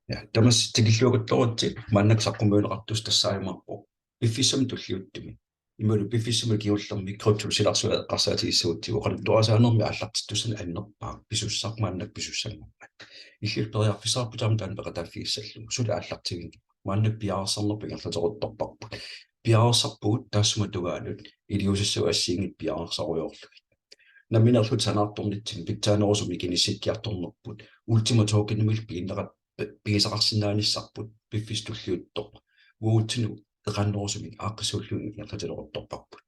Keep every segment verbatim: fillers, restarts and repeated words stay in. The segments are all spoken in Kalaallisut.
Ja, tamassi tikilluakuttooritsi maannakkut saqqummiunneqartussaq tassaajumaarpoq piffissami tulliuttumi. Imaluunniit piffissami kingullermi kryptop silarsuaq eqqarsaatigissagutsigu oqaluttuarisaanermi aallartittussanik annerpaaq pisussaq maannakkut pisussanngorpat. Illit periarfissaqarputit aamma taanna peqataaffigissallugu. Suli aallartivinngilatit. Maannakkut piareersarnerput ingerlateqqittarparput. Piareersarpugut taassuma tungaanut iliuusissavagut assigiinngitsut piareersarujoorlugit. Nammineerluta sanaartornitsinni pitsaanerusumik inissikkiartornerput Ultima Tokenimillu piginneqat pigisaqarsinnaanissarput piffissami tulliuttumi uagutsinnut eqaannerusumik aaqqissuullugit ingerlatileqqittarparput.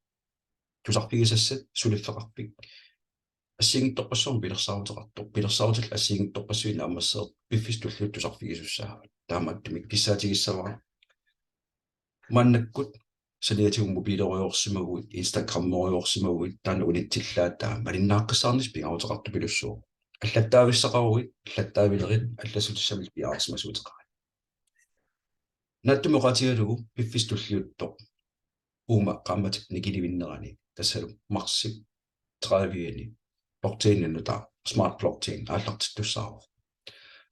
Tusarfigisassat suliffeqarfik assigiinngitsorpassuarnik pilersaaruteqartoq, pilersaarutillu assigiinngitsorpassuit naammassereerput piffissami tulliuttumi tusarfigisussaavat. Taamaattumik kissaatigissavara maannakkut saniatigut mobilerujoorsimaguit, Instagramerujoorsimaguit, taanna unitsillaat taava malinnaaqqissaarnissaq pingaaruteqartupilussuuvoq. Allattaavissaqaruit, allattaavilerit, allassutissamik piareersimasuuteqarit. Naatsumik oqaatigalugu piffissami tulliuttumi uuma qaammatip nikilivinnerani tassalu marsip tredive-ani blockchainip nutaaq, Smart Blockchain aallartittussaavoq.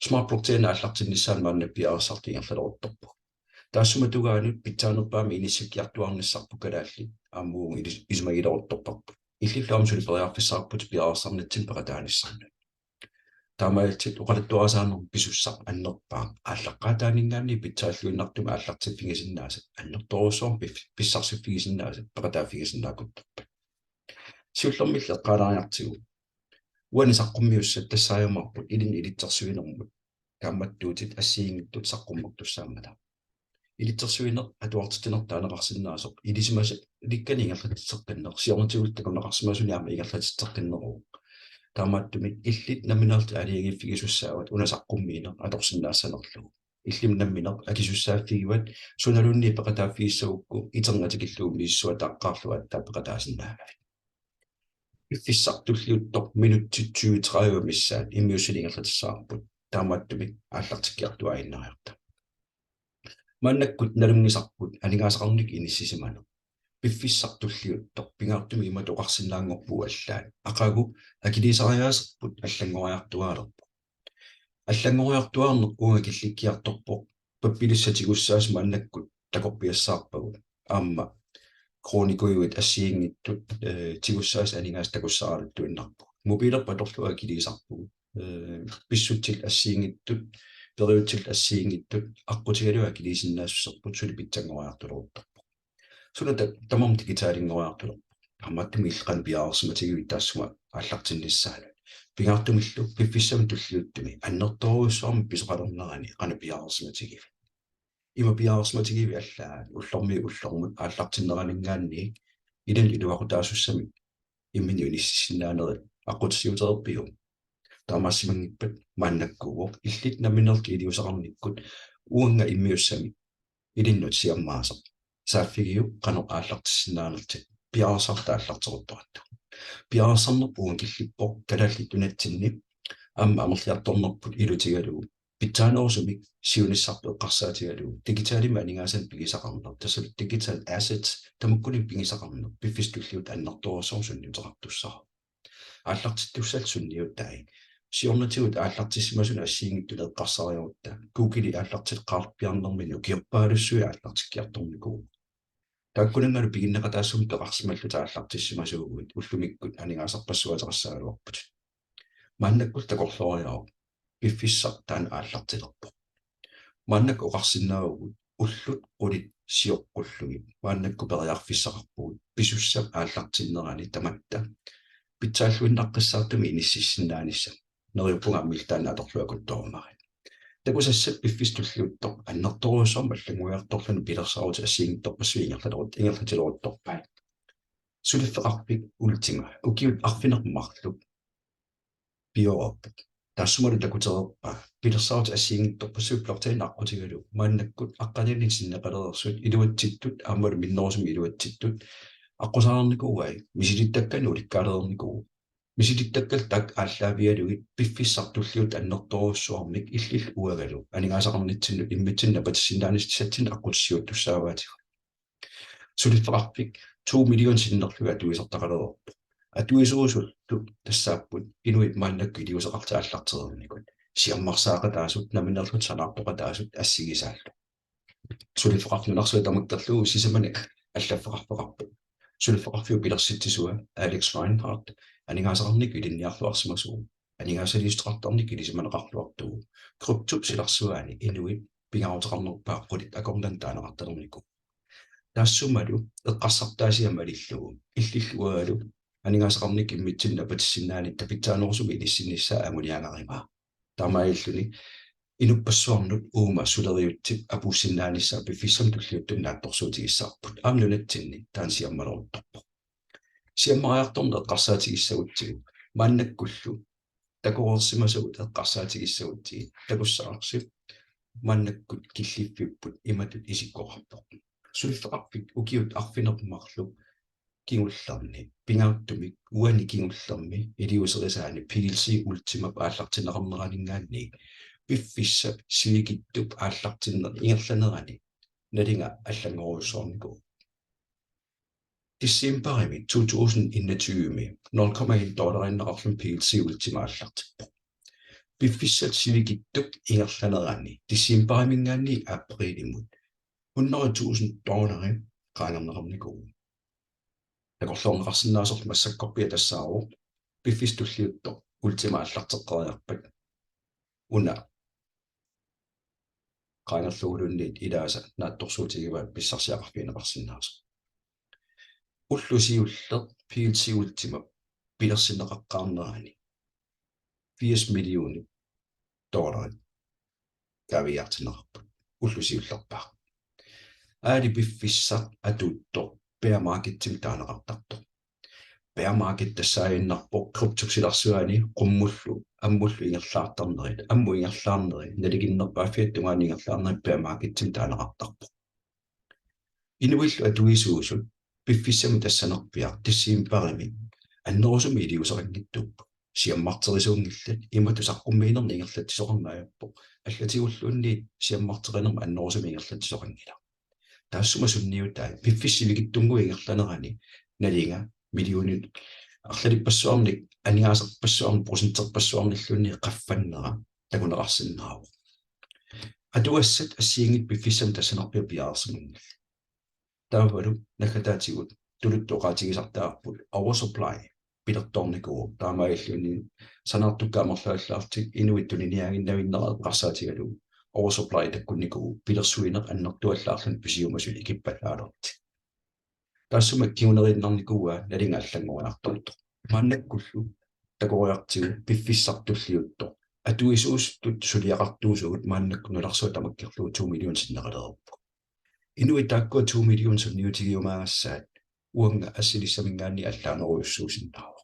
Smart Blockchain aallartinnissaanut maanna piareersartut ingerlaleqqittarpagut. Taassuma tungaanut pitsaanerpaamik inissikkiartuaarnissarput kalaallit aamma uagut ilis-, isumagileqqittarparput. Illillu aamma suli periarfissaqarputit piareersarnitsinni peqataanissannut. Taamaalillutit oqaluttuarisaanermi pisussaq annerpaaq aallaqqaataaninngaanniit pitsaalluinnartumik aallartiffigisinnaasat annertoorujussuarmik pif-, pissarsiffigisinnaasat peqataaffigisinnaakuttarpat. Siullermilli eqqaalaariartigu. Uani saqqummiussat tassaajumaarput ilinnut ilitsersuinermut kaammattuutit assigiinngitsut saqqummertussaammata. Ilitsersuineq atuartitsineq taaneqarsinnaasoq ilisimasalikkani ingerlatitseqqinneq, siornatigullu takuneqarsimasunik aamma ingerlatitseqqinneruvoq. Taamaattumik illit nammineerlutit aalajangiiffigisussaavat una saqqummiineq atorsinnaassanerlugu. Illimmi nammineq akisussaaffigivat sunaluunniit peqataaffigissagukku iternatikillugu misissuataaqqaarlugu aatsaat peqataasinnaagavit. Piffissaq tulliuttoq minutsit tyve tredive missaat immiussineq ingerlatissavarput. Taamaattumik aallartikkiartuaaginnariarta. Maannakkut nalunngisarput aningaasaqarnikkut inissisimaneq. Piffissaq tulliuttoq pingaartumik imatut oqarsinnaanngorpugut allaat. Aqagu akiliisariaaserput allanngoriartuaalerpoq. Allanngoriartuaarneq uunga killikkiartorpoq, pappilissat tigussaasut maannakkut takorpiassaarpagut. Aamma kronikujuit assigiinngitsut, eh, tigussaasut aningaasat takussaaraluttuinnarpugut. Mobilerput atorlugu akiliisarpugut. Eh, pissutsit assigiinngitsut, periutsit assigiinngitsut, aqqutigalugu akiliisinnaassuserput suli pitsanngoriartuleruttorpoq. Suna ta-, tamarmi digitalinngoriartulerpoq. Taamaattumik illit qanoq piareersimatigivit taassuma aallartinnissaanut. Pingaartumillu piffissami tulliuttumi annertoorujussuarmik pisoqalernerani qanoq piareersimatigivit. Ima piareersimatigivit allaat ullormiit ullormut aallartinneraninngaanniit ilinnut iluaqutaasussamik imminut inissisinnaanerit aqqutissiuutereerpiuk? Taamaasimanngippat maannakkuuvoq illit nammineerlutit iliuuseqarnikkut uanga immiussamik ilinnut siammaasoq. Saaffigiuk qanoq aallartissinnaanerlutit, piareersartut aallarteruttoratsigit. Piareersarnerput uunga killippoq Kalaallit Nunatsinni aamma amerliartornerput ilutigalugu pitsaanerusumik siunissarput eqqarsaatigalugu digitalimik aningaasanik pigisaqarneq, tassa digital assets, tamakkuninnga pigisaqarneq piffissami tulliuttumi annertoorujussuarmik sunniuteqartussaavoq. Aallartittussallu sunniutai. Siornatigut aallartissimasunut assigiinngitsunut eqqarsariarutta Google aallarteqqaarpiarnermini ukiorpaalussuit aallartikkiartornikuuvoq. Taakkunanngalu piginneqataassummik peqarsimallutit aallartissimasuuguit ullumikkut aningaasarpassuateqassagaluarputit. Maannakkut takorlooriaruk piffissaq taanna aallartilerpoq. Maannakkut oqarsinnaavugut ullut qulit sioqqullugit maannakkut periarfissaqarpugut pisussap aallartinnerani tamatta pitsaalluinnaqqissaartumik inississinnaanissamut. Neriuppunga aamma illit taanna atorluakuttorumaarput. Takusassat piffissami tulliuttumi annertoorujussuarmik allanngoriartorluni pilersaarutit assigiinngitsorpassuit ingerlatilerut-, ingerlatileruttorpai. Suliffeqarfik Ultima ukiut arfineq-marluk pioreerpoq. Taassumalu takutereerpaa pilersaarutit assigiinngitsorpassuit blockchain aqqutigalugu maannakkut aqqanilinnik sinneqalereersut iluatsittut aammalu minnerusumik iluatsittut aqqusaarnikuuai, misilittakkanik ulikkaalereernikuuvoq. Misilittakkallu taakku aallaavigalugit piffissami tulliuttumi annertoorujussuarmik illillu uangalu aningaasaqarnitsinnut immitsinnut napatissinnaanissatsinnut aqqutissiuuttussaavaatigut. Suliffeqarfik to million sinnerlugit atuisartaqalereerpoq. Atuisuusullu tassaapput inuit maannakkut iliuuseqartut aallartereernikut. siammarsaaqataasut, nammineerlutik sanaartoqataasut assigisaallu. Suliffeqarfik nunarsuaq tamakkerlugu sisamanik allaffeqarfeqarpoq. Suliffeqarfiup pilersitsisua Alex Reinhardt aningaasaqarnikkut ilinniarluarsimasuuvoq. Aningaasaliissuteqartarnikkut ilisimaneqarluartuuvoq. Kryptop silarsuaani inuit pingaaruteqarnerpaat qulit akornanni taaneqartalernikuuvoq. Taassumalu eqqarsartaasia malillugu, illillu uangalu aningaasaqarnikkut immitsinnut napatissinnaanermut pitsaanerusumik inissinnissaa anguniagarigaa. Taamaalilluni inuppassuarnut uuma suleriutsip apuussinnaanissaa piffissami tulliuttumi naatsorsuutigissavarput. Aamma nunatsinni taanna siammaleruttorpoq. Siammariartorneq eqqarsaatigissagutsigu maannakkullu takoreersimasagut eqqarsaatigissagutsigit takussavarsi. Maannakkut killiffipput imatut isikkoqarpoq. Suliffeqarfik ukiut arfineq-marluk kingullerni, pingaartumik uani kingullermi iliuuserisaani P L C Ultimap aallartinneqarneraninngaanniit piffissap sivikitsup aallartinneq ingerlanerani nalinga allanngorujussuarnikuuvoq. Decembarimi to tusind enogtyve nul komma en dollariinnaqarluni P L C Ultima aallartippoq. Piffissap sivikitsup ingerlanerani decembariminngaanniit aprilimut hundrede tusind dollari qaangerneqarnikuuvoq. Takorloorneqarsinnaasoq massakkorpiaq tassaavoq: piffissaq tulliuttoq Ultima aallarteqqeriarpat una qaangerluguluunniit ilaasa naatsorsuutigivaat pissarsiaqarfigineqarsinnaasoq. Ulloq siulleq P L C Ultimap pilersinneqaqqaarnerani firs millioner dollarit kaaviiaartinneqarput. Ulloq siullerpaaq. Aali piffissaq atuuttoq bear marketimi taaneqartartoq. Bear market tassaaginnarpoq kryptop silarsuaani qummullu ammullu ingerlaartarnerit, ammut ingerlaarnerit, nalikinnerpaaffiata tungaanut ingerlaarnerit bear marketimi taaneqartarpoq. Inuillu atuisuusut piffissami tassanerpiaq decembarimi annerusumik iliuuseqanngitsuupput. Siammarterisuunngillat, imatut saqqummiinernik ingerlatsisoqarneq ajorpoq. Allatigulluunniit siammarterinermik annerusumik ingerlatsisoqanngilaq. Taassuma sunniutai piffissap sivikitsunnguup ingerlanerani nalinga millionit arlalippassuarnik, aningaasarpassuarnik, procenterpassuarnilluunniit qaffannera takuneqarsinnaavoq. Atugassat assigiinngitsut piffissami tassanerpiaq piareersimanngillat. Taavalu naggataatigut tuluttut oqaatigisartagarput oversupply pilertornikuuvoq, taamaalilluni sanaartukkat amerlavallaarlutik inuit tuniniaaginnavinnera eqqarsaatigalugu oversupply takkunnikuuvoq, pilersuineq annertuallaarluni pisiumasut ikippallaalertik. Taassuma kinguneriinnarnikuuaa nalinga allanngoriartortoq. Maannakkullu takoriartigu piffissaq tulliuttoq atuisuusutut suliaqartuusugut maannakkut nunarsuaq tamakkerlugu to million sinneqalereerpoq. Inuit taakkua to million sunniutigiumaagassaat uanga assilissaminngaanniit allaanerujussuusinnaavoq.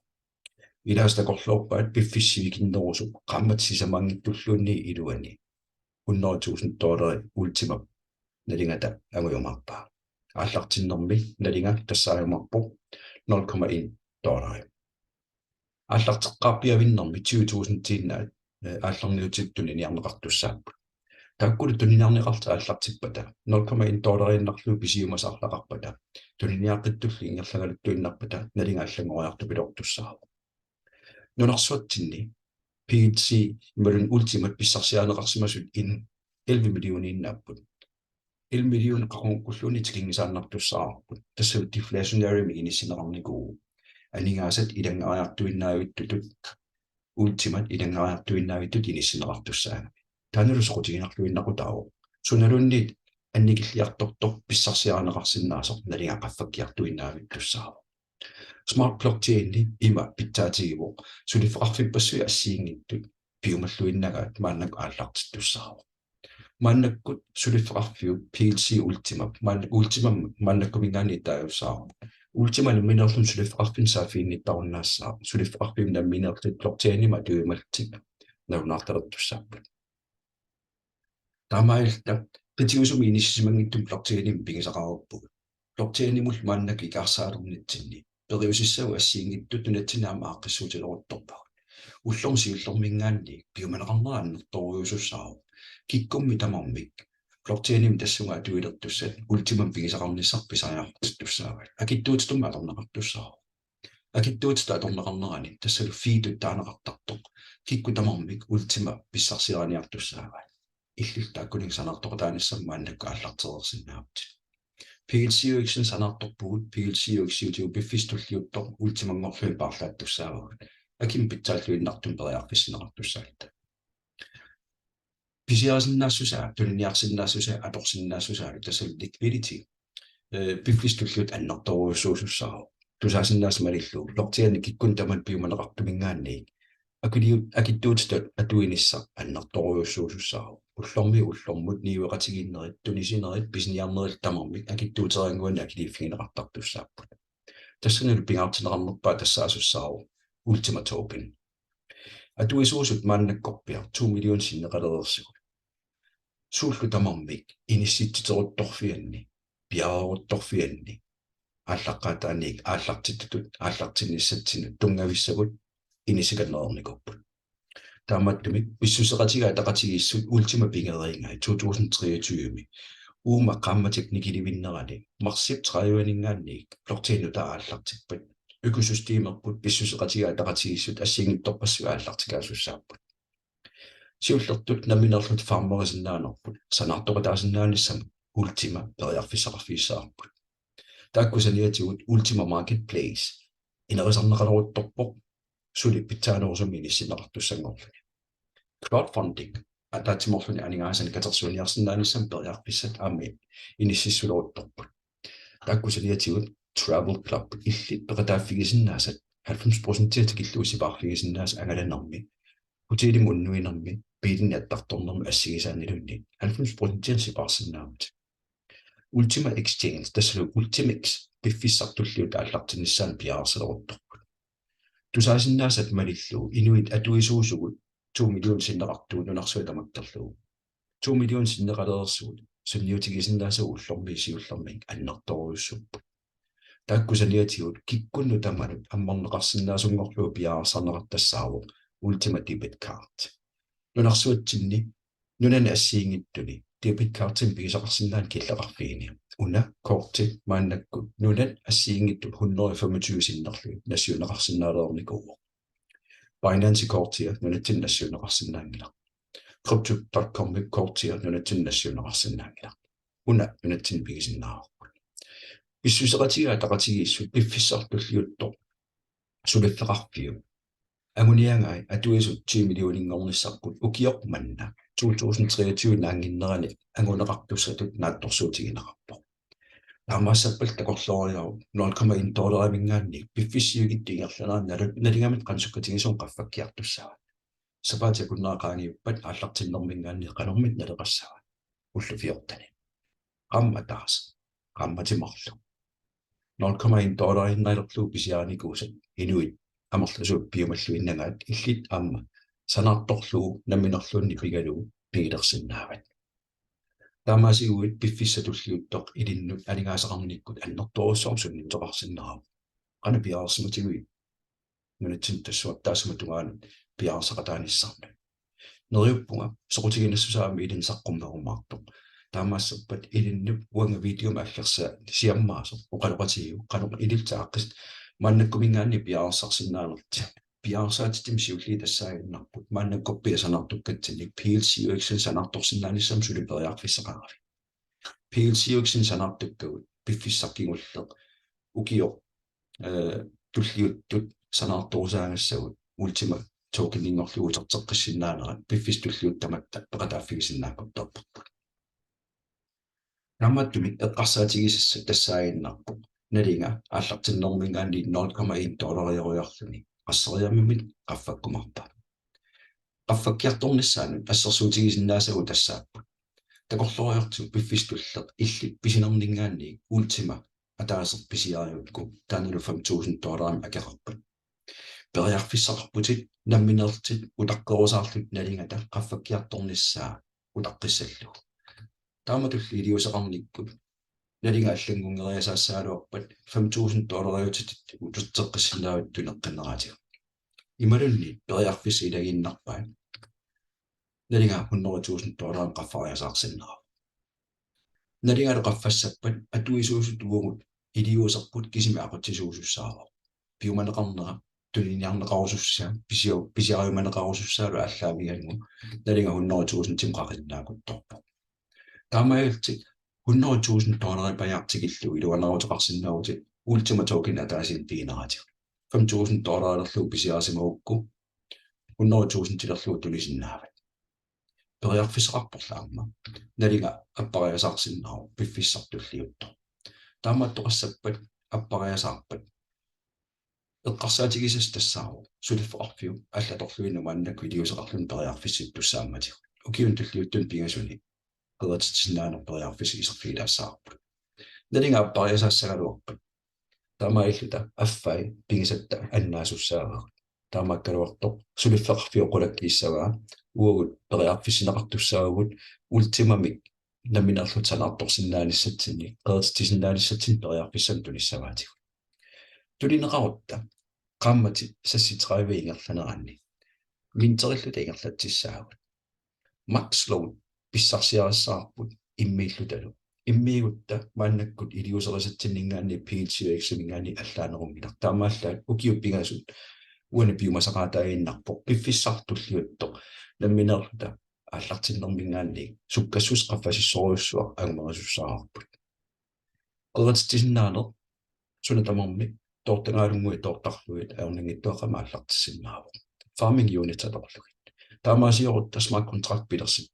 Ilaasa takorloorpaat piffissap sivikinnerusoq qaammatit sisamaanngitsulluunniit iluani hundrede tusind dollarit Ultimap nalingata angujumaarpaa. Aallartinnermi nalinga tassaajumaarpoq nul komma en dollari. Aallarteqqaarpiavinnermi tyve tusindiinnaat, eh, aallarniutitut tuniniarneqartussaapput. Taakkulu tuniniarneqartut aallartippata, nul komma en dollariinnarlugu pisiumasut arlaqarpata, tuniniaaqqitsullu ingerlagaluttuinnarpata nalinga allanngoriartupiloortussaavoq. Nunarsuatsinni P L C imaluunniit Ultimat pissarsiarineqarsimasut in elleve millioniinnaapput. Elleve million qaqugukkulluunniit tikinngisaannartussaavarput. Tassa deflationarymik inissinneqarnikuuvoq. Aningaasat ilanngariartuinnavittutut, Ultimat ilanngariartuinnavittutut inissinneqartussaagami. Taannalu soqutiginarluinnaqutaavoq. Sunaluunniit annikilliartortoq pissarsiarineqarsinnaasoq nalinga qaffakkiartuinnavittussaavoq. Smart blockchaini ima pitsaatigivoq suliffeqarfippassuit assigiinngitsut piumalluinnagaat maannakkut aallartittussaavoq. Maannakkut suliffeqarfiup P L C Ultimap, maan-, Ultimap maannakkuminngaanniit taajussaavoq. Ultima nammineerluni suliffeqarfinnut saaffiginnittarunnaassaaq, suliffeqarfiup nammineerluni blockchainimik atuimallutik nalunaartalertussaapput. Taamaalilluta qitiusumik inissisimanngitsumik blockchainimik pigisaqareerpugut. Blockchainimullu maannakkut ikaarsaalernitsinni periusissagut assigiinngitsut nunatsinni aamma aaqqissuutileruttorpagut. Ullormut siullerminngaanniit piumaneqarnera annertoorujussuussaavoq. Kikkummi tamarmik blockchainimik tassunga atuilertussat Ultimamik pigisaqarnissaq pisariaqartittussaavaat. Akitsuutitut atorneqartussaavoq. Akitsuutitut atorneqarnerani tassalu feedut taaneqartartoq kikkut tamarmik Ultima pissarsiariniartussaavaat. Illit taakkuninnga sanaartoqataanissamut maannakkut aallartereersinnaavutit. PLCUX-inik sanaartorpugut, PLCUX-iutigut piffissaq tulliuttoq Ultimanngorlugit paarlaattussaavagut. Akimut pitsaalluinnartumik periarfissinneqartussaalluta. Pisiarisinnaassusaa, tuniniarsinnaassusaa, atorsinnaassusaa, tassalu liquidity. Eh, piffissaq tulliuttoq annertoorujussuusussaavoq. Tusaasinnaasat malillugu, blockchainip kikkunnut tamanut piumaneqartuminngaanniit akiliut-, akitsuutitut atuinissaq annertoorujussuusussaavoq. Ullormiit ullormut niueqatigiinnerit, tunisinerit, pisiniarnerit tamarmik akitsuuteeraannguanik akiliiffigineqartartussaapput. Tassanilu pingaartinneqarnerpaaq tassaasussaavoq Ultima Token. Atuisuusut maannakkorpiaq to million sinneqalereersigut. Suullu tamarmik inissitsiteruttorfianni, piareeruttorfianni, aallaqqaataaniit aallartittutut aallartinnissatsinnut tunngavissagut inissisikannereernikuupput. Taamaattumik pissuseqatigiit ataqatigiissut Ultima pigereerai to tusind treogtyve uuma qaammatip nikilivinnerani marsip tredive-ninngaanniit blockchainimut aallartippat, økosystemerput pissuseqatigiit ataqatigiissut assigiinngitsorpassuit aallartikaasussaapput. Siullertut nammineerluta farmerisinnaanerput sanaartoqataasinnaanissamut Ultima periarfissaqarfigissavarput. Taakku saniatigut Ultima Marketplace inerisarneqaleruttorpoq, suli pitsaanerusumik inissinneqartussanngorluni. Crowdfunding, ataatsimoorluni aningaasanik katersuiniarsinnaanissamut periarfissat aamma inississuleruttorput. Taakku saniatigut Travel Club, illit peqataaffigisinnaasat halvfems procentia tikillugu sipaarfigisinnaasat angalanermi, hotelimut unnuinermi, biilinik attartornermi assigisaanniluunniit halvfems procentia sipaarsinnaavutit. Ultima Exchange, tassalu Ultimex, piffissaq tulliuttoq aallartinnissaanut piareersaleruttorput. Tusaasinnaasat malillugu inuit atuisuusugut to million sinneqartugut nunarsuaq tamakkerlugu. To million sinneqalereersugut sunniutigisinnaasagut ullormiit siullermiit annertoorujussuupput. Taakku saniatigut kikkunnut tamanut ammarneqarsinnaasunngorlugu piareersarneqartassaavoq Ultima Debit Card. Nunarsuatsinni nunani assigiinngitsuni debit cardimik pigisaqarsinnaaneq killeqarfigini. Una korti maannakkut nunat assigiinngitsut hundrede og femogtyve sinnerlugit nassiunneqarsinnaalereernikuuvoq. Binance kortia nunatsinni nassiunneqarsinnaanngilaq. Crypto dot com kortia nunatsinni nassiunneqarsinnaanngilaq. Una nunatsinni pigisinnaavarput. Pissuseqatigiit ataqatigiissut piffissaq tulliuttoq suliffeqarfiup anguniagai atuisut ti millioninngornissarput ukioq manna to tusind treogtyve naannginnerani anguneqartussatut naatsorsuutigineqarpoq. Taamaassappallu takorlooriaruk nul komma en dollariminngaanniit piffissap sivikitsup ingerlanerani nalu-, nalingamik qanoq sukkatigisumik qaffakkiartussaavat. Sapaatip akunnera qaangiuppat aallartinnerminngaanniit qanormita naleqassava? Ullut fjortenit. Qaammat ataaseq, qaammatit marluk. Nul komma en dollariinnalerlugu pisiarinikuusat inuit amerlasuut piumalluinnagaat illit aamma sanaartorlugu nammineerluunniit pigalugu pigilersinnaavat. Taamaasiguit piffissaq tulliuttoq ilinnut aningaasaqarnikkut annertoorujussuarmik sunniuteqarsinnaavoq. Qanoq piareersimatigit nunatsinni tassuuna taassuma tungaanut piareersaqataanissannut? Neriuppunga soqutiginassusaa aamma ilinnut saqqummerumaartoq. Taamaassappat ilinnut uanga videomi aggersaa siammaasoq oqaloqatigiuk qanoq ilillutit aaqqis-, maannakkuminngaanniit piareersarsinnaanerlutit. Piareersaatitsinni siulliit tassaaginnarput maannakkorpiaq sanaartukkatsinnik PLCUX-inik sanaartorsinnaanissamut suli periarfissaqaravit. PLCUX-inik sanaartukkagut piffissaq kingulleq ukioq, eh, tulliuttut sanaartorusaagassagut Ultima Tokeninngorlugu uterteqqissinnaanerat piffissaq tulliuttoq tamatta peqataaffigisinnaakkortoorparput. Taamaattumik eqqarsaatigisassat tassaaginnarpoq nalinga aallartinnerminngaanniit nul komma en dollarioriarluni qasseriarnermit qaffakkumaarpa? Qaffakkiartornissaanut assersuutigisinnaasagut tassaapput: Takorlooriartigu piffissaq tulleq illit pisinerminngaanniit Ultima ataaseq pisiarigukku taannalu fem tusind dollarimik akeqarpat, periarfissaqarputit nammineerlutit utaqqerusaarlutit nalingata qaffakkiartornissaa utaqqissallugu. Taamatulli iliuuseqarnikkut nalinga allanngunngeriasaassagaluarpat fem tusind dollariutitit uterteqqissinnaavatit tuneqqinneraatigut. Imaluunniit periarfissat ilagiinnarpaat nalinga hundrede tusind dollarimut qaffariasaarsinnaavoq. Nalingalu qaffassappat atuisuusutut uagut iliuuserput kisimik aqutsisuusussaavoq. piumaneqarnera tuniniarneqarusussaa, pisiu-, pisiariumaneqarusussaalu aallaavigalugu nalinga hundrede tusindimik qaqisinnaakuttorpoq. Taamaalillutik hundrede tusind dollaripajaartikillu iluanaaruteqarsinnaavutit Ultima Token ataasiinnaq pigineratigut. Fem tusind dollarilerlugu pisiarisimagukku hundrede tusindilerlugu tunisinnaavat. Periarfissaqarporlu aamma nalinga appariasaarsinnaavoq piffissami tulliuttumi. Taamaattoqassappat appariasaarpat eqqarsaatigisassat tassaavoq suliffeqarfiup allatulluinnaq maannakkut iliuuseqarluni periarfissittussaammatigut. Ukiuni tulliuttuni pingasuni qerititsisinnaaneq periarfissaq iserfigilaassavarput. Nalinga appariasaassagaluarpat taamaalilluta affai pigisatta annaasussaavagut. Taamaakkaluartoq suliffeqarfiup qulakkiissavaa uagut periarfissinneqartussaavugut Ultimamik nammineerluta sanaartorsinnaanissatsinnik, qerititsisinnaanissatsinnik periarfissamik tunissavaatigut. Tunineqarutta qaammatit seksogtredive ingerlaneranni minterilluta ingerlatsissaagut. Max load pissarsiarissavarput immiillutalu. Immiigutta maannakkut iliuuserisatsinninngaanniit P L C U X-iminngaanniit allaanerunngilaq. Taamaallaat ukiut pingasut uani piumasaqaataaginnarpoq piffissami tulliuttumi nammineerluta aallartinnerminngaanniit sukkassuseq qaffasissorujussuaq angumerisussaavagut. Qerititsisinnaaneq suna tamarmi toortagaalunngui toortarlugit ajornanngitsuaqqamik aallartissinnaavoq. Farming units atorlugit. Taamaasiorutta smart contract pilersi-,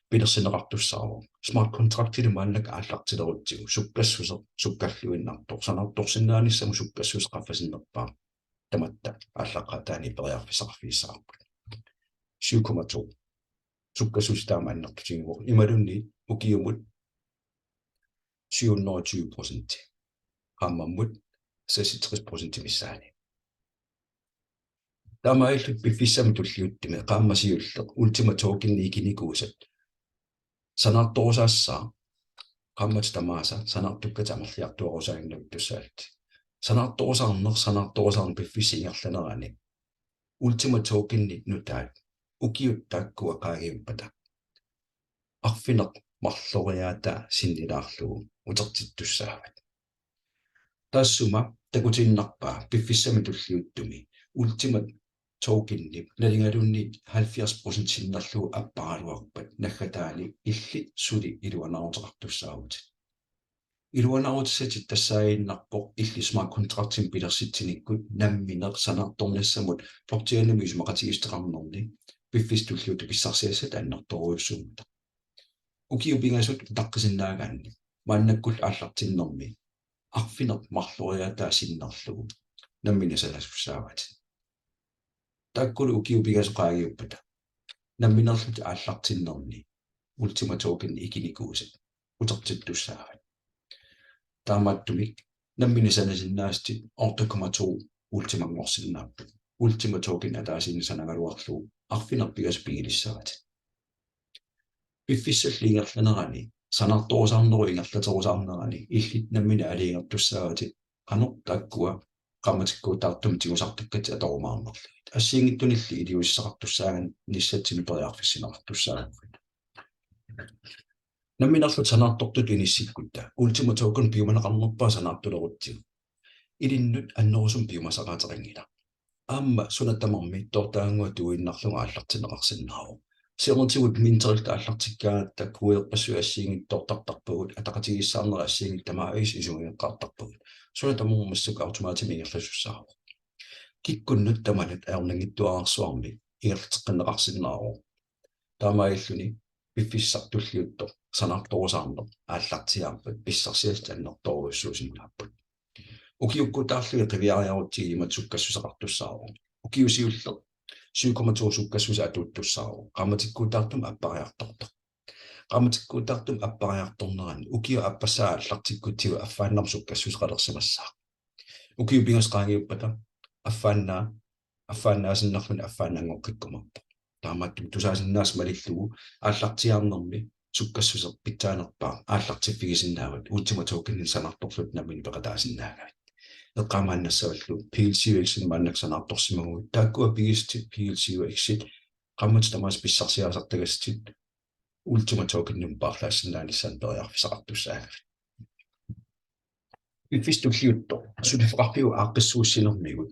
pilersinneqartussaavoq. Smart contractili maannakkut aallartilerutsigu sukkassuseq sukkalluinnartoq. Sanaartorsinnaanissamut sukkassuseq qaffasinnerpaaq tamatta aallaqqaataaniit periarfissaqarfigissavarput. Syv komma to. Sukkassuseq taama annertutigivoq. Imaluunniit ukiumut syv hundrede og tyve procent. Qaammammut seksogtres procent missaani. Taamaalillutik piffissami tulliuttumi qaammat siulleq Ultima Token ikinikuusat sanaartorusaassaaq qaammatit tamaasa sanaartukkatit amerliartuarusaaginnavittussaallutik. Sanaartorusaarneq, sanaartorusaarneq piffissap ingerlanerani Ultima Tokenit nutaat ukiut taakkua qaangiuppata arfineq-marloriaataa sinnilaarlugu utertittussaavat. Taassuma takutiinnarpaa piffissami tulliuttumi Ultima Tokenip nalingaluunniit halvfjerds procent sinnerlugu apparaluarpat naggataani illit suli iluanaaruteqartussaavutit. Iluanaarutissatit tassaaginnarpoq illit smart contractimik pilersitsinikkut nammineq sanaartornissamut blockchainimut isumaqatigiissuteqarnerni piffissami tulliuttumi pissarsiassat annertoorujussuummata. Ukiut pingasut utaqqisinnaagaanni maannakkullu aallartinnermi arfineq-marloriaataa sinnerlugu nammineq sanasussaavatit. Taakkulu ukiut pingasut qaangiuppata nammineerlutik aallartinnerni Ultima Token ikinikuusat utertittussaavat. Taamaattumik nammineq sanasinnaasatit otte komma to Ultimanngorsinnaapput. Ultima Token ataasiinnaq sanagaluarlugu arfineq-pingasut pigilissavatit. Piffissallu ingerlanerani, sanaartorusaarnerup ingerlaterusaarnerani illit nammineq aalajangertussaavatit qanoq taakkua qaammatikkuutaartumik tigusartakkatit atorumaarnerlugit. Assigiinngitsunilli iliuusissaqartussaagaannissatsinnut periarfissinneqartussaavugut. Nammineerluta sanaartortutut inissikkutta Ultima Token piumaneqarnerpaaq sanaartulerutsigu ilinnut annerusumik piumasaqaateqanngilaq. Aamma suna tamarmi toortagannguaq tuiinnarlugu aallartinneqarsinnaavoq. Siornatigut minterilluta aallartikkaangatta kuerpassuit assigiinngitsut toortartarpagut, ataqatigiissaarnerit assigiinngitsut tamaasa isumageqqaartarpagut. Suna tamarmi massakkut automatimik ingerlasussaavoq. Kikkunnut tamanut ajornanngitsuararsuarmik ingerlateqqinneqarsinnaavoq. Taamaalilluni piffissaq tulliuttoq sanaartorusaarneq aallartiaarpat pissarsiassat annertoorujussuusinnaapput. Ukiukkuutaarlugit qiviariarutsigit imatut sukkassuseqartussaavoq. Ukiut siulleq syv komma to sukkassuseq atuuttussaavoq. Qaammatikkuutaartumik appariartortoq. Qaammatikkuutaartumik appariartornerani ukiup aappassaa aallartikkutsigu affaannarmik sukkassuseqalersimassaaq. Ukiut pingasut qaangiuppata affaannaa affaannaasinnaalluni affaannanngoqqikkumaarpoq. Taamaattumik tusaasinnaasat malillugu aallartiaarnermi sukkassuseq pitsaanerpaaq aallartiffigisinnaavat Ultima Tokenit sanaartorlutit nammineq peqataasinnaagavit. Eqqaamaannassavallu P L C U X-inik maannakkut sanaartorsimaguit taakkua pigisatit P L C U X-it qaammatit tamaasa pissarsiarisartagassatit Ultima Tokenimut paarlaassinnaanissaannut periarfissaqartussaagavit. Piffissaq tulliuttoq suliffeqarfiup aaqqissuussinermigut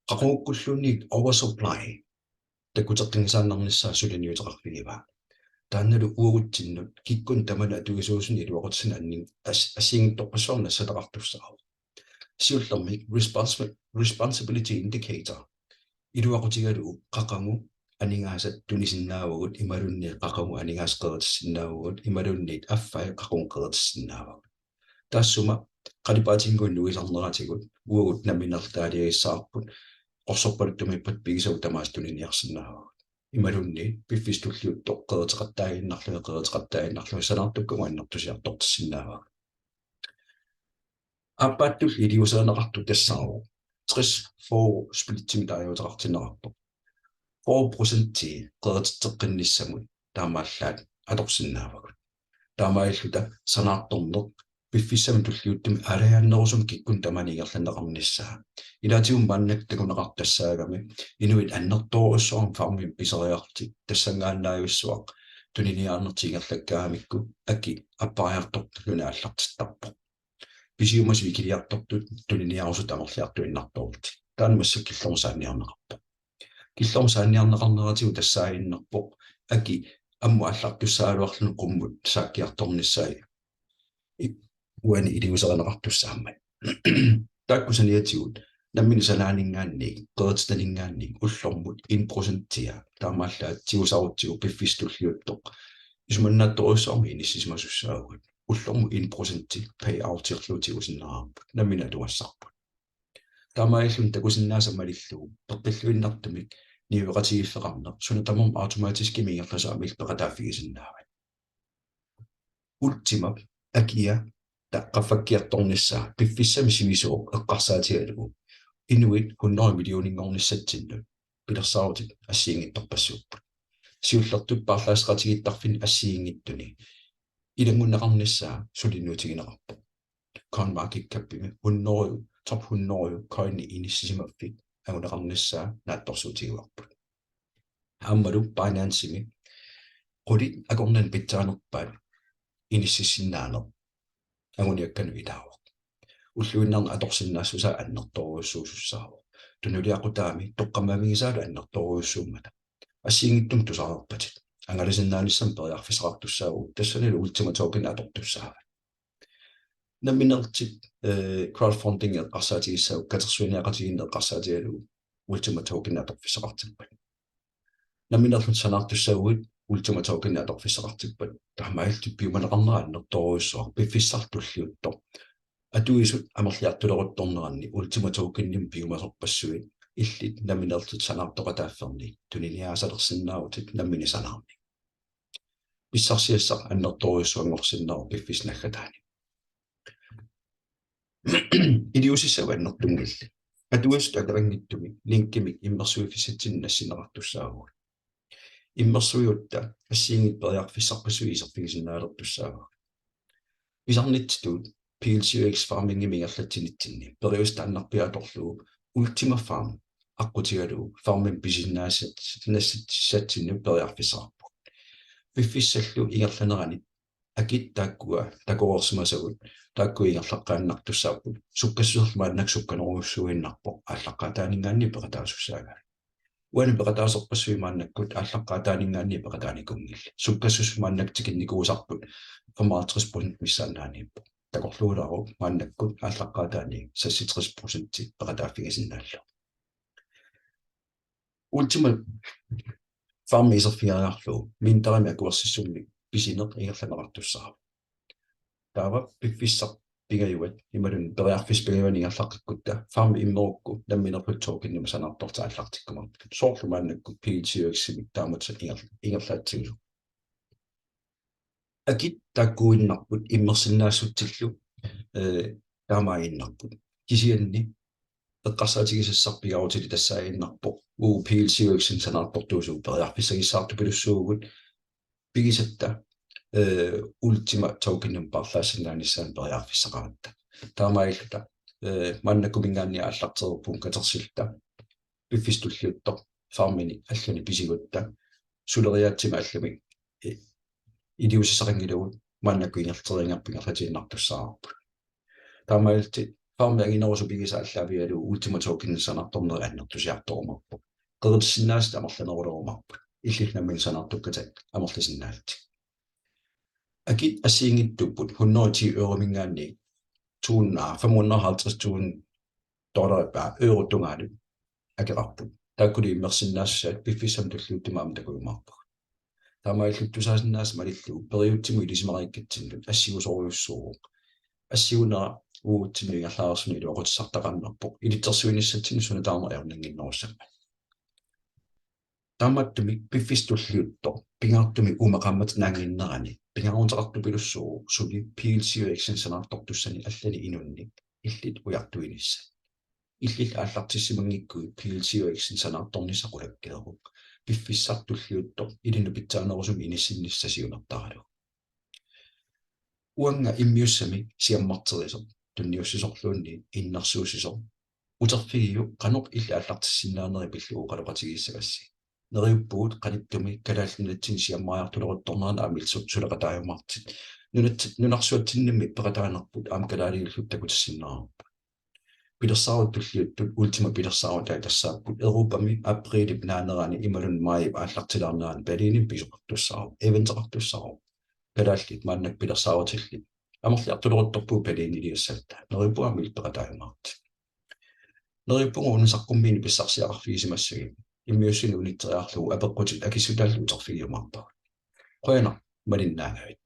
qaqugukkulluunniit oversupply takuteqqinngisaannarnissaa suliniuteqarfigivaa. Taannalu uagutsinnut kikkunnut tamanut atuisuusunut iluaqutisineq anni-, as-, assigiinngitsorpassuarnik nassataqartussaavoq. Siullermik responsi-, responsibility indicator. Iluaqutigalugu qaqugu aningaasat tunisinnaavagut imaluunniit qaqugu aningaasat qeritissinnaavagut imaluunniit affai qaqugu qeritissinnaavagut. Taassuma qalipaatinnguit nuisarneratigut uagut nammineq taaliagissavarput qorsorpaluttumiippat pigisagut tamaasa tuniniarsinnaavagut. Imaluunniit piffissaq tulliuttoq qeriteqattaaginnarlugit qeriteqattaaginnarlugit sanaartukkagut annertusiartortissinnaavagut. Aappaattulli iliuuserineqartoq tassaavoq tres fyrre splitsimik taaguuteqartinneqartoq. Fyrre procentii qerititseqqinnissamut taamaallaat atorsinnaavagut. Taamaalilluta sanaartorneq piffissami tulliuttumi aalajannerusumik kikkunnut tamanut ingerlanneqarnissaa. Ilaatigut maannakkut takuneqartoq tassaagami inuit annertoorujussuarmik farmimik pisariaqarlutik tassanngaannaavissuaq tuniniaarnertik ingerlakkaangamikku aki appariartorluni aallartittarpoq. Pisiumasut ikiliartortut tuniniaarusuttut amerliartuinnartorlutik. Taanna massakkut killormut saanniarneqarpoq. Killormut saanniarneqarneratigut tassaaginnarpoq aki ammut aallartussaagaluarluni qummut saakkiartornissaa i-, uani iliuuserineqartussaammat. Taakku saniatigut nammineq sanaaninngaanniit, qerititaninngaanniit ullormut en procentia taamaallaat tigusarutsigu piffissaq tulliuttoq isumannaatsorujussuarmik inissisimasussaavugut. Ullormut en procenti payouterlugu tigusinnaavarput, nammineq atugassarput. Taamaalilluni takusinnaasat malillugu peqqilluinnartumik niueqatigiiffeqarneq suna tamarmi automatiskimik ingerlasoq aamma illit peqataaffigisinnaavat. Ultimap akia ta-, qaffakkiartornissaa piffissami sivisuup eqqarsaatigalugu inuit hundrede millioninngornissatsinnut pilersaarutit assigiinngitsorpassuupput. Siullertut paarlaasseqatigiittarfinni assigiinngitsuni ilanngunneqarnissaa suliniutigineqarpoq. CoinMarketCapimi hundrede, top hundrede coini inissisimaffik anguneqarnissaa naatsorsuutigaarput. Aammalu Binancemi qulit akornanni pitsaanerpaat inississinnaaneq anguniakkanut ilaavoq. Ulluinnarni atorsinnaassusaa annertoorujussuusussaavoq. Tunuliaqutaami toqqammavigisaalu annertoorujussuummata. Assigiinngitsumik tusarerpatit. Angalasinnaanissamut periarfissaqartussaavugut, tassanilu Ultima Token atortussaavat. Nammineerlutit, eh, crowdfunding eqqarsaatigissaagut, katersuiniaqatigiinneq eqqarsaatigalugu Ultima Token atorfissaqartippat. Nammineerlutit sanaartussaavutit Ultima Token atorfissaqartippat. Taamaalillutit piumaneqarnera annertoorujussuaq piffissaq tulliuttoq. Atuisut amerliartuleruttorneranni Ultima Tokenimik piumasorpassuit illit nammineerlutit sanaartoqataaffinni tuniniaasalersinnaavutit nammineq sanaarneq. Pissarsiassaq annertoorujussuanngorsinnaavoq piffissap naggataani. Iliuusissat annertunngillat. Atuisut ataanngitsumik linkimik immersuiffissatsinnut nassinneqartussaavugut. Immersuigutta assigiinngitsut periarfissarpassuit iserfigisinnaalertussaavagut. Pisarnitsitut P L C U X farmingimik ingerlatsinitsinni periuseq taannarpiaq atorlugu Ultima Farm aqqutigalugu farmimik pisinnaasat-, -nassatsinnik periarfissaqarpugut. Piffissallu ingerlanerani akit taakkua takoreersimasagut taakku ingerlaqqaannartussaapput, sukkassuserlu maannakkut sukkanerujussuuinnarpoq aallaqqaataaninngaanniit peqataasussaagami. Uani peqataasorpassuit maannakkut aallaqqaataaninngaanniit peqataanikuunngillat. Sukkassuseq maannakkut tikinnikuusarput femoghalvtreds procent missaannaaniippoq. Takorluulaaruk maannakkut aallaqqaataani seksogtres procent peqataaffigisinnaallugu. Ultima Farm iserfigeriarlugu minterimik akuersissummik pisineq ingerlanneqartussaavoq. Taava piffissaq pingajuat imaluunniit periarfissaq pingajuanut ingerlaqqikkutta farmi immerukku nammineerlutit tokenimut sanaartorlutit aallartikkumaarput. Soorlu maannakkut P L C U X-imik taamatut inger-, ingerlaatsigisoq. Akit taakkuinnarput immersinnaassutsillu, eh, taamaaginnarput. Kisianni eqqarsaatigisassaq pigaarutilik tassaaginnarpoq uagut P L C U X-inik sanaartortuusugut periarfissagissaartupilussuuvugut pigisatta, eh, Ultima Tokenimut paarlaassinnaanissaanut periarfissaqaratta. Taamaalilluta, eh, maannakkuminngaanniit aallartereerpugut katersilluta piffissaq tulliuttoq farmini allani pisigutta suleriaatsimi allamik, eh, iliuusissaqanngilagut maannakkut ingerlateriinnarput ingerlatiinnartussaavarput. Taamaalillutit Farmi anginerusoq pigisaq aallaavigalugu Ultima Token sanaartorneri annertusiartorumaarpoq. Qeritissinnaasat amerlanerulerumaarput. Illit nammineq sanaartukkatit amerlisinnaallutit. Akit assigiinngitsuupput hundrede og ti euromiingaanniit tusind, ah, fem hundrede og halvtreds tusind dollarit, ah, eurot tungaanut akeqarput. Taakkulu immersinnaassusaat piffissami tulliuttumi aamma takujumaarpagut. Taamaalillutit tusaasinnaasat malillugu periutsimut ilisimareeqqatsinnut assiusorujussuuvoq. Assiunera uagutsinnut ingerlareersunut iluaqutissartaqaannarpoq ilitsersuinissatsinnut suna tamarmi ajornannginnerussammat. Taamaattumik piffissaq tulliuttoq pingaartumik uuma qaammatip naannginnerani pingaaruteqartupilussuuvoq suli PLCUX-inik sanaartortussani allani inunnik illit ujartuinissat. Illit aallartissimanngikkuit PLCUX-inik sanaartornissaq qulakkeeruk. Piffissaq tulliuttoq ilinnut pitsaanerusumik inissinnissaq siunertaralugu. Uanga immiussamik siammarterisoq, tunniussisorluunniit innersuussisoq, uterfigiuk qanoq illit aallartissinnaanerit pillugu oqaloqatigiissagassi. Neriuppugut qanittumi Kalaallit Nunatsinni siammariartuleruttornerani aamma illit su-, suleqataajumaartutit. Nunat-, nunarsuatsinnimmi peqataanerput aamma kalaaliulluta takutissinnaavarput. Pilersaarutit tulliuttut Ultima pilersaarutai tassaapput Europami apriilip naanerani imaluunniit maajip aallartilaarnerani Berlinimi pisoqartussaavoq, eventeqartussaavoq. Kalaallit maannakkut pilersaarutillit amerliartuleruttorpugut Berliniliassalluta. Neriuppunga aamma illit peqataajumaartutit. Neriuppunga una saqqummiineq pissarsiaqarfigisimassagit immiussineq unitseriarlugu apeqqutit akissutaallu uterfigiumaarpagut. Qujanaq malinnaagavit.